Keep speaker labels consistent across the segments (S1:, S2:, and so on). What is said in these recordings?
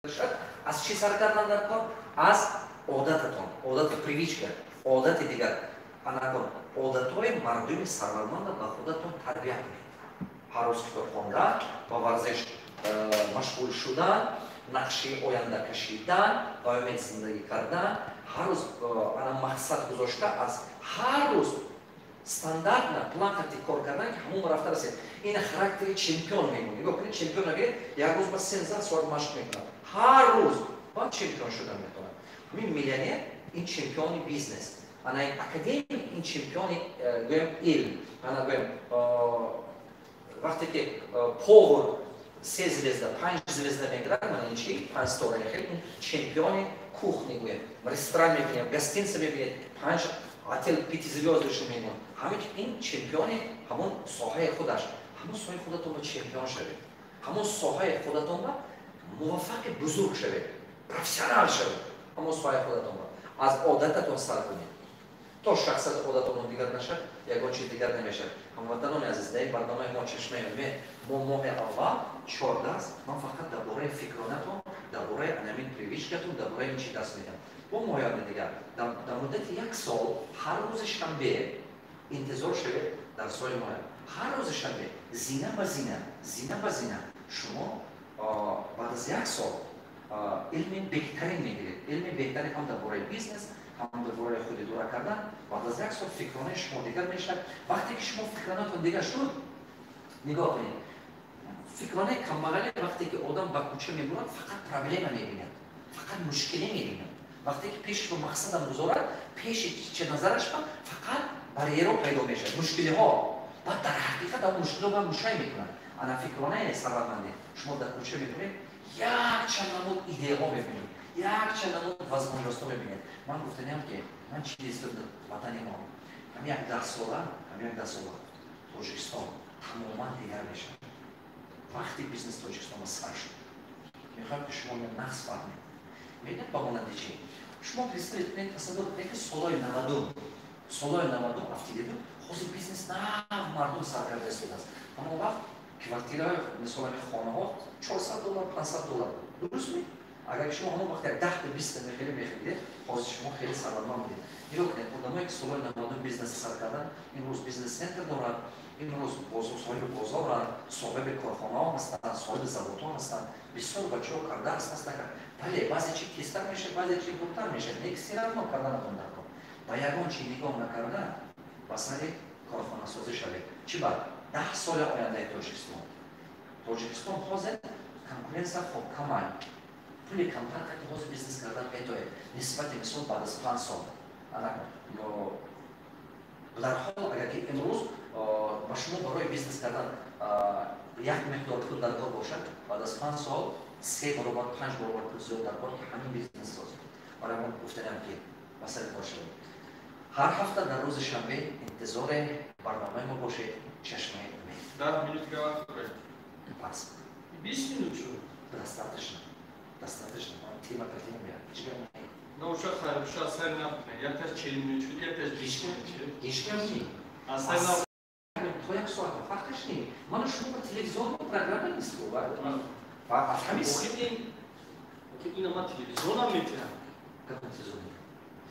S1: шад. Аз чӣ сар кардан дар кор? Аз одататон, одату привычка, одати дигар. Анакон одатҳои мардуми сарватманда ба худатон тарбия кунед. Ҳар рӯз китоб хондан, ба варзиш машғул шудан, нақши оянда кашидан, ба умед зиндагӣ кардан, ҳар рӯз ана мақсад гузошта, аз ҳар рӯз стандартна план қати кор кардан, ки ҳамон рафта расед. Ин характери чемпион мемонад. Нигоҳ кунед, чемпион нагиред, як рӯз ба 13 соат машқ мекунад. Ҳар рӯз баъд чемпион шудан метавонад. Ҳамин миллионер ин чемпиони бизнес. Ана ин академик ин чемпиони гӯем илм. Ана гӯем вақте ки повар се звезда, панҷ звезда мегирад, мана ин чи панҷ ситора, хеле ин чемпиони кухни гӯем. Ресторан мебинем, гостиница мебинед, панҷ отель пятизвёздочный мегӯям. Ҳамин ин чемпиони ҳамон соҳаи худаш. Ҳамон соҳаи худатон ба чемпион шавед. Ҳамон соҳаи худатон ба муваффақи бузург шавед, профессионал шавед. Ҳамон соҳаи худатон ба аз одататон сар кунед. То шахсият одатон дигар нашад, ягон чиз дигар намешавад. Ҳамватанони азиз, дар ин барномаи мо «Чашмаи умед» мо моҳи аввал чор дарс ман фақат дар бораи фикронатон, дар бораи анамин привычкатон, дар бораи ин чи дарс медиҳам. Бо моҳи дигар дар муддати як сол ҳар рӯзи шанбе интизор шавед дарсҳои моя. Ҳар рӯзи шанбе зина ба зина, зина ба зина шумо баъд аз як сол илми беҳтарин мегиред. Илми беҳтарин ҳам дар бораи бизнес, ҳам дар бораи худидора кардан. Баъд аз як сол фикронаи шумо дигар мешавад. Вақте ки шумо фикронатон дигар шуд, нигоҳ кунед, фикронаи камбағале вақте ки одам ба кӯча мебурад, фақат проблема мебинад, фақат мушкиле мебинад. Вақте ки пеши мақсадам гузорад, пеши че назараш фақат барьерҳо пайдо мешавад, мушкилиҳо. Баъд дар ҳақиқат он мушкилиҳо ба мушай мекунад. Ана фикронаи сарватмандӣ, шумо дар кӯча мебинед, якчанд намуд идеяҳо мебинед, якчанд намуд возможностҳо мебинед. Ман гуфтаниям, ки ман чи дистам, ватани мо ҳам як даҳсола, ҳам як даҳсола Тоҷикистон тамоман дигар мешавад. Вақти бизнес Тоҷикистон сар шуд. Мехоҳам, ки шумо нақс фаҳмед. Мебинед, ба монанди чи? Шумо представить кунед, тасаввур кунед, ки солҳои 90-ум, солҳои 90-ум афтида, ҳозир бизнес нав мардум сар карда истодааст. Ҳамон вақт квартираҳои, мисол, ҳамин хонаҳо $400, $500, дуруст ми? Агар шумо ҳамон вақт як даҳта, биста мехеле мехаридед, ҳозир шумо хеле сарватманд будед. Нигоҳ кунед, одамое ки солҳои 90-ум бизнес сар кардан, имрӯз бизнес центр доранд, имрӯз соҳиби бозоранд, соҳиби корхонаҳо ҳастанд, соҳиби заводҳо ҳастанд. Бисёр бачаҳо карда аст, накард. Бале, баъзе чи тезтар мешавад, баъзе чи дуртар мешавад, лекин всё равно карданатон дар кор. Ба ягон чи нигоҳ накарда ба сари корхонасозӣ шавед. Чӣ баъд 10 соли ояндаи Тоҷикистон. Тоҷикистон ҳозир конкуренсия хоб камай, пули камтар қати ҳозир бизнес кардан метоед нисбати, мисол, баъд аз 5 сол. Дар ҳол агар ки имрӯз ба шумо барои бизнес кардан як миқдор пул дар кор бошад, баъд аз 5 сол се баробар, панҷ баробар пул зиёд дар кор, ки ҳамин бизнес созед. Барои ман гуфтанам, ки ба сари кор шавед. Ҳар ҳафта дар рӯзи шанбе интизори барномаи мо бошед, «Чашмаи умед».
S2: 10 минут вақт доред.
S1: Пас.
S2: 20 минут шуд.
S1: Достаточно, достаточно. Ман тема по теме ҳеҷ гап не.
S2: На, уша хайр, уша сар накунед. Якташ 40 минут шуд, якташ 20 минут шуд.
S1: Ҳеҷ гап не.
S2: Аз сар на
S1: То як соат фарқаш не. Ману шумо ба телевизион программа нест. Аз ҳамин.
S2: Охир ина ман телевизионам метиҳам.
S1: Кадом телевизион?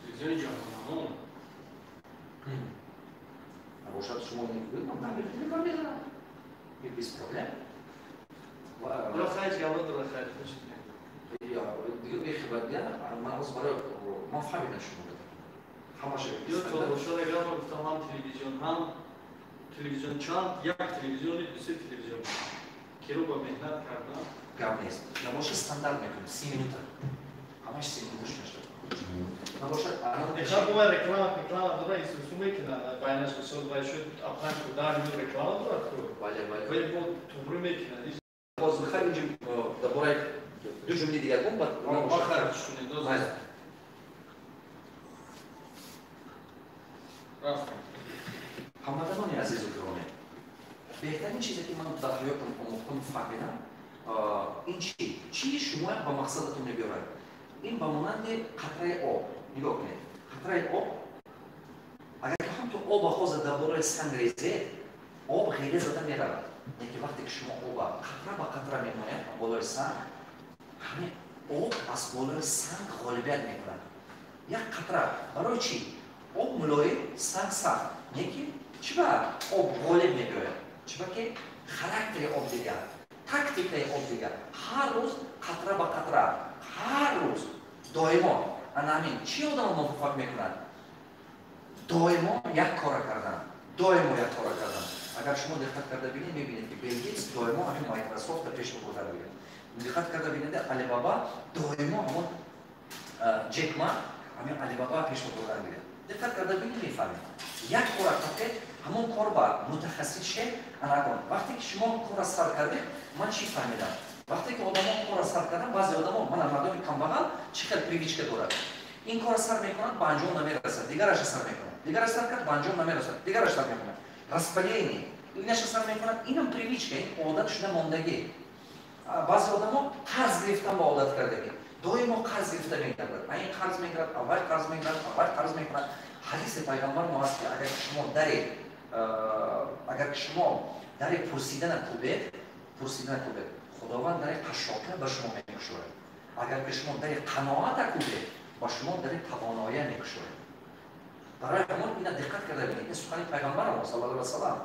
S2: Телевизиони ҷаҳоннамо.
S1: Бошад, шумо мегӯед, ман мезанам, без проблем.
S2: Ё хайр, ҷавоб дора, хайр.
S1: Дигар бехибар, ман ҳозир барои ман фаҳмидам шумо ҳамаша.
S2: Ё то бошад, агар ман гуфтам, ҳам телевизион, ҳам телевизион, чанд як телевизиони, дусе телевизион киро ба меҳнат кардан.
S1: Гап нест, набошад, стандарт мекунем, 30 минута, ҳамаш 30 минута шунашад набошад.
S2: Реклама, реклама, реклама дора, исусу мекунад байнаш, мисол, вай шуд панҷ 10 минут реклама дорад ку.
S1: Бале, бале.
S2: Вай бо туғрӣ мекунад.
S1: Боз хайр, инҷо дар бораи ду ҷумлаи дигар гум. Баъд.
S2: Хайр, шунед.
S1: Майли.
S2: Рафтем.
S1: Ҳамватанони азизу гиромӣ, беҳтарин чизе ки ман дар ҳаётам омӯхтам, фаҳмидам, ин чи чи шумоям ба мақсадатон мебиёрад, ин ба монанди қатраи об. Нигоҳ кунед, қатраи об, агар ки ҳамту оба ҳозир дар болои санг резед, об ғеле зада меравад. Лекин вақте ки шумо оба қатра ба қатра мемонед болои санг, ҳамин Об аз болои санг ғолибият мекунад. Як қатра. Барои чӣ? Об мулоим, санг сахт. Не ки чӣ ба об ғолиб мебиёяд? Чӣ ба ки характери об дигар, тактикаи об дигар. Ҳар рӯз қатра ба қатра, ҳар рӯз доимо. Ана ҳамин чӣ одамо муваффақ мекунад? Доимо як кора кардан. Доимо як кора кардан. Агар шумо диққат карда бинед, мебинед, ки Билл Гейтс доимо ҳамин Майкрософтро пеш бурда бигирад. Диққат карда бинед, Алибаба доимо ҳамон Ҷек Ма ҳамин Алибаба пеш бурда бигирад. Диққат карда бинед, мефаҳмед. Як кора кардед, ҳамон кор ба мутахассис шед, анакон. Вақте ки шумо кора сар кардед, ман чӣ фаҳмидам? Вақте ки одамо кора сар кардан, баъзе одамо, мана мардуми камбағал чӣ хел привычка дорад. Ин кора сар мекунад, ба анҷом намерасад, дигараша сар мекунад. Дигараш сар кард, ба анҷом намерасад, дигараш сар мекунад. Распаление. Инаша сар мекунад, инам привычка, ин одат шуда мондагӣ. Баъзе одамо қарз гирифтан ба одат кардагӣ. Доимо қарз гирифта мегардад. А ин қарз мегирад, аввал қарз мегирад, аввал қарз мекунад. Ҳадиси пайғамбар мо аст, ки агар шумо дари пурсидана кӯбед, пурсидана кӯбед, Худованд дари қашшоқия ба шумо мекушояд. Агар ки шумо дари қаноата кӯбед, ба шумо дари тавоноия мекушояд. Барои ҳамон ина диққат карда бинед. Ин сухани пайғамбар мо саллаллоҳу алайҳи васаллам,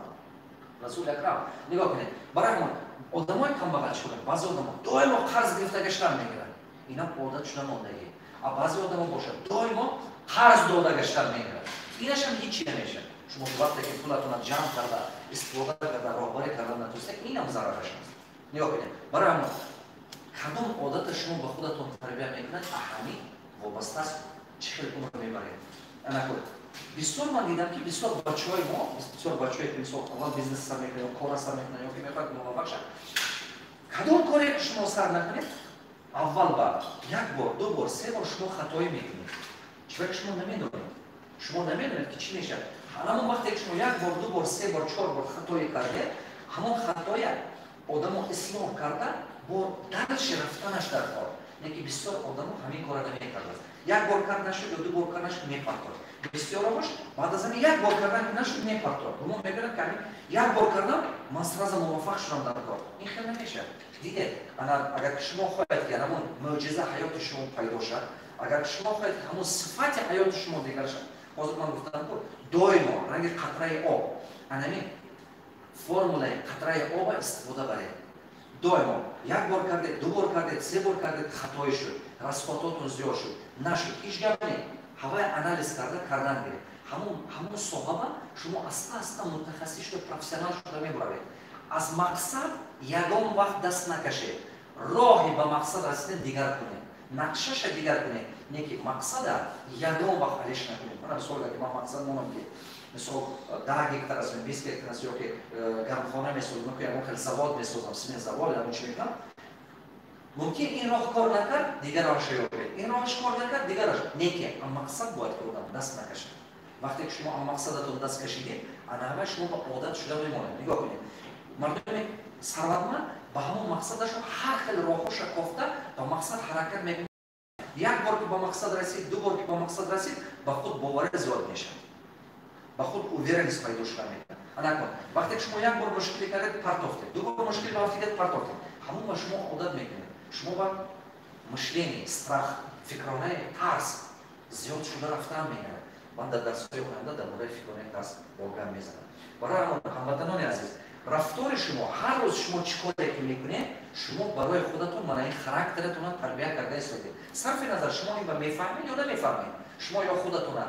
S1: Расули акрам. Нигоҳ кунед. Барои ҳамон одамои камбағал чӣ кунанд? Баъзе одамо доимо қарз гирифта гаштан мегиранд. Инам одат шуда мондагӣ. А баъзе одамо бошад доимо қарз дода гаштан мегиранд. Инашам ҳеҷ намешавад. Шумо вақте ки пулатонро ҷамъ карда, истифода карда, роҳбарӣ карда натонистед, инам зарараш аст. Нигоҳ кунед. Барои ҳамон кадом одата шумо ба худатон тарбия мекунед, аҳамӣ вобаста аст чӣ хел умр мебаред. Анакун бисёр ман дидам, ки бисёр бачаҳои мо, бисёр бачаҳое ки мисол аввал бизнес сар мекунанд ё кора сар мекунанд ё ки мехоҳанд муваффақ шаванд, кадом коре ки шумо сар накунед, аввал ба як бор, ду бор, се бор шумо хатоӣ мекунед. Чаро ки шумо намедонед. Шумо намедонед, ки чӣ мешавад. Ҳамон вақте ки шумо як бор, ду бор, се бор, чор бор хатоӣ кардед, ҳамон хатоя одамо ислоҳ карда бо дальше рафтанаш дар кор. Лекин бисёр одамо ҳамин кора намекарданд. Як бор кард нашуд ё ду бор кард нашуд, мепартод. Бисёромаш баъд аз ҳамин як бор кардан нашуд, мепартод. Гумон мекунад, ки ҳамин як бор кардам, ман сразу муваффақ шудам дар кор. Ин хел намешавад. Дидед, ана агар ки шумо хоҳед, ки ҳамон мӯъҷиза ҳаёти шумо пайдо шавад, агар ки шумо хоҳед, ки ҳамон сифати ҳаёти шумо дигар шавад, ҳозир ман гуфтам, ку доимо ранги қатраи об, анамин формулаи қатраи оба истифода баред. Доимо як бор кардед, ду бор кардед, се бор кардед, хатоӣ шуд, расходотон зиёд шуд, нашуд, ҳеҷ гап не. Ҳавай анализ карда кардан гиред. Ҳамон соҳаба шумо аста аста мутахассис шуда, профессионал шуда мебаравед. Аз мақсад ягон вақт даст накашед. Роҳи ба мақсад расидан дигар кунед, нақшаша дигар кунед, не ки мақсада ягон вақт алиш накунед. Мана мисол, ки ман мақсад монам, ки мисол 10 гектар аст, 20 гектар аст, ё ки гармхона месозам, ё ки ягон хел завод месозам, семент завод, ягон чи мекунам. Мумкин ин роҳ кор накард, дигар роҳша ёбед. Ин роҳаш кор накард, дигар роҳ. Не ки ам мақсад бояд ки одам даст накашад. Вақте ки шумо ам мақсадатон даст кашидед, ана ҳамаи шумо ба одат шуда мемонед. Нигоҳ кунед. Мардуми сарватманд ба ҳамон мақсадашон ҳар хел роҳҳоша кофта ба мақсад ҳаракат мекунад. Як бор ки ба мақсад расид, ду бор ки ба мақсад расид, ба худ боварӣ зиёд мешавад. Ба худ уверенность пайдо шуда мекунад. Анакун, вақте ки шумо як бор мушкилӣ кардед, партофтед, ду бор мушкил бафтидед, партофтед. Ҳамон ба шумо одат мекунад. Шумо ба мышление, страх, фикронаи тарс зиёд шуда рафтан мегирад. Ман дар дарсҳои оянда дар бораи фикронаи тарс бо гап мезанам. Барои ҳамон, ҳамватанони азиз, рафтори шумо, ҳар рӯз шумо чӣ коре ки мекунед, шумо барои худатон мана ин характератонро тарбия карда истодед. Сарфи назар шумо ин ба мефаҳмед ё намефаҳмед, шумо ё худатона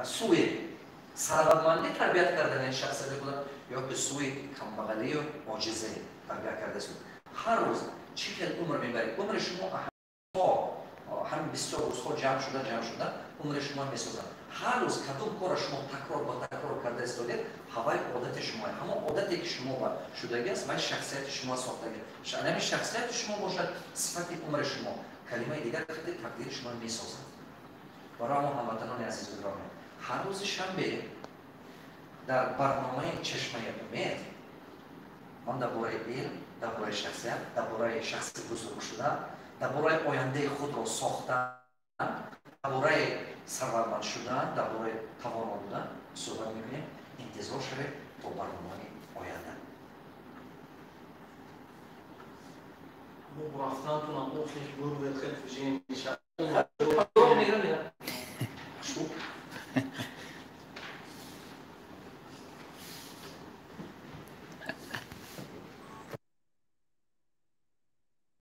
S1: сӯи сарватмандӣ тарбият кардани шахсияти худа ё ки сӯи камбағалию оҷиза тарбия карда истодед. Ҳар рӯз чӣ хел умр мебаред, умри шумо ҳамин бисёр рӯзҳо ҷамъ шуда, ҷамъ шуда умри шумо месозад. Ҳар рӯз кадом кора шумо такрор ба такрор карда истодед, ҳавай одати шумо, ҳамон одате ки шумо ба шудагӣ аст, вай шахсияти шумо сохтагӣ. Ҳамин шахсияти шумо бошад сифати умри шумо, калимаи дигар хати тақдири шумо месозад. Барои мо, ҳамватанони азизу гиромӣ, ҳар рӯзи шанбе дар барномаи Чашмаи умед ман дар бораи илм, дар бораи шахсият, дар бораи шахси бузург шудан, дар бораи ояндаи худро сохтан, дар бораи сарватманд шудан, дар бораи тавоно будан суҳбат мекунем. Интизор шавед то барномаи оянда.
S2: Рафтантунам.